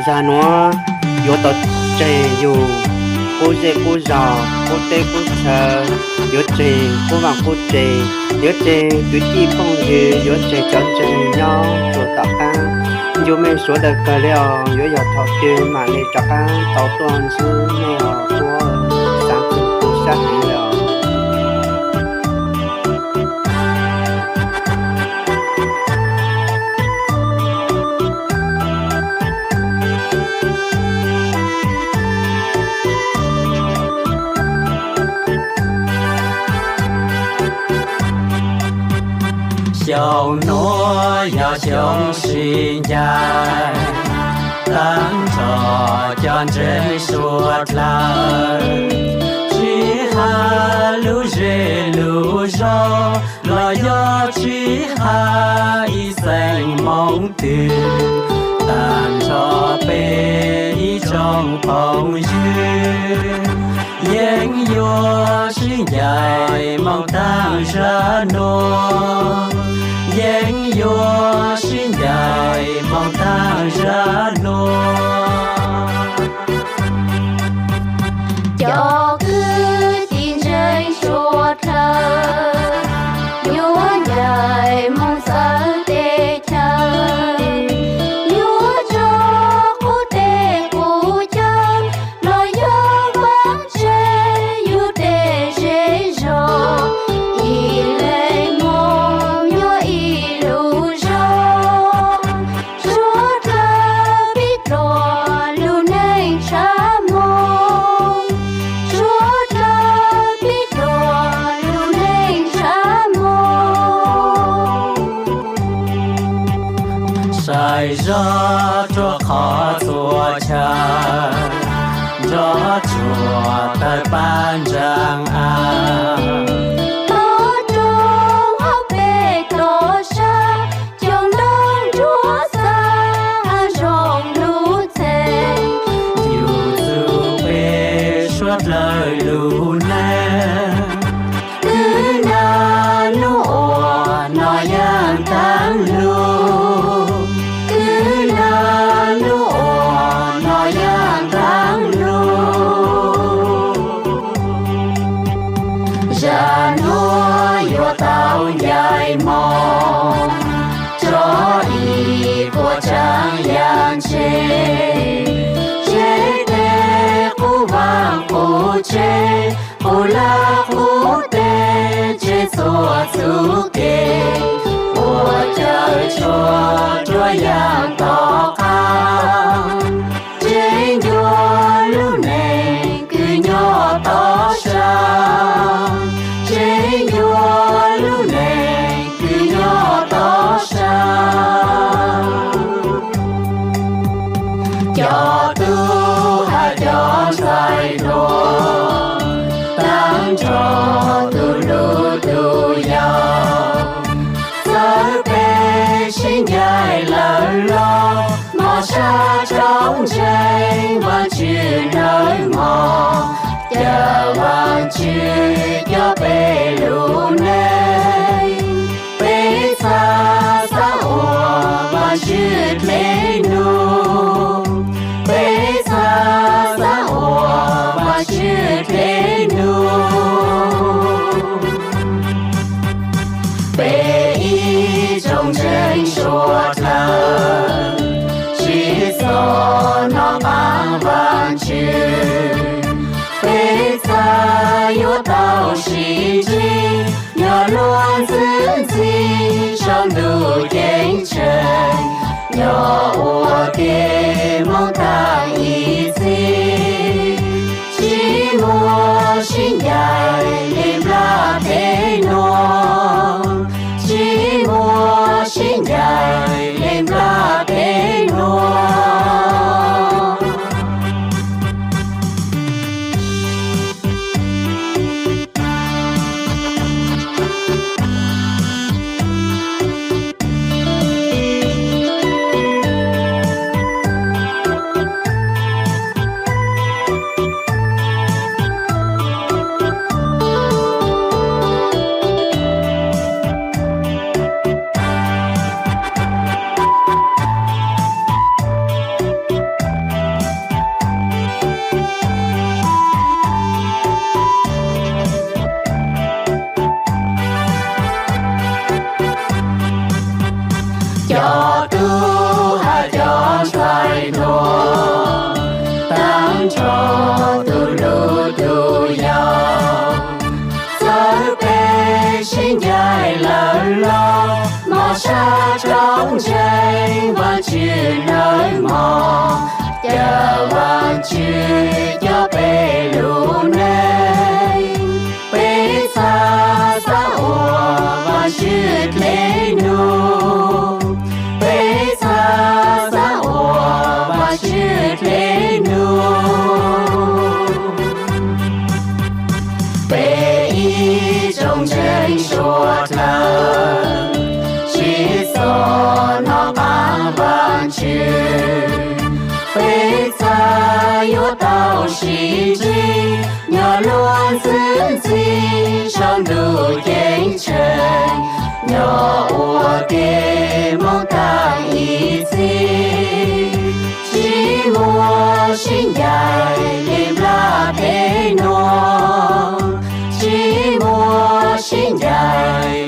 Zag nuav yuav tau tseg yug qub zej qub zog, qub teb qub chaw, yuav tseg qub vaaj qub tse, yuav tseg kwv tij phooj ywg, yuav tseg cov ntseeg nyob rua tom qaab. Ncu mej suav dawg kawg le os, yuav yog thaum twg maam le rov qaab tau tuaj ntsib mej os, tuab xaav txug kuv sab heev le os. Xyoo nuav yog xyoo sib ncaim, taab nrho cov ntseeg suav dlawg, tsi has lub zej lub zog los yog tsi has ib xeem moog twg, taag nrho peb ib tsoom phooj ywg yeej yuav sib ncaim moog taag zag nuav, yeej yuav sib ncaim moog taag zag nuav. Cov kwv tij ntseeg suav dlawg, yuav ncaim moog txawv teb chaws, yuav tso qub teb qub chaw los yog vaaj tse yug tej zej zog, ib leeg moog nyob ib lub zog. Suav dlawg pib dlua lub neej tshav moog, suav dlawg pib dlua lub neej tshav moog. Sai zog rua qhov txhua chaw, nrov tsuag tawg pab ntsaag av, tog rua hauv peb tog sab, cov ntoog nruab xav hav zoov lub txheej, yug txug peb suav dlawg lub neej. Kwv nag nub ua noj yaam taag lug, kwv nag nub ua noj yaam taag lug. Zag nuav yuav tau ncaim moog, tso ib puas tsaav yaam ntseg, tseg tej qub vaaj qub tse, qub laj qub teb, tseg txhua txuj kev, ua cawm tshuaj rua yaam tom qab. Tseg ncua lub neej kws nyob toj sab, tseg ncua lub neej kws nyob toj sab. Cov tub hab cov ntxhais hluas, taag nrho tug luj tug yau, txawm peb sib ncaim lawm los, mos sab tsob ntseeg Vaajtswv nawb mog, ca Vaajtswv coj peb lub neej. Peb txhad xaav ua Vaajtswv dlej nug, peb txhad xaav ua Vaajtswv dlej nug. Peb ib tsoom ntseeg suav dlawg, sib txhom noj qaab Vaajtswv. Peb txhad yuav tau sib ntsib, nyob luag ntxwb ntxhib saum ntuj ceeb tsheej, nyob ua ke moog taag ib txhis. Tsi muaj sib ncaim le nplaj teb nuav, tsi muaj sib ncaim le nplaj teb nuav. Sib ntsib nyob luag txwv ntxiv saum ntuj ceeb tsheej, nyob ua ke Hmoob tag ib txhis. Tsis muaj sib ncaim li nplaj peb nuav, tsis muaj sib ncaim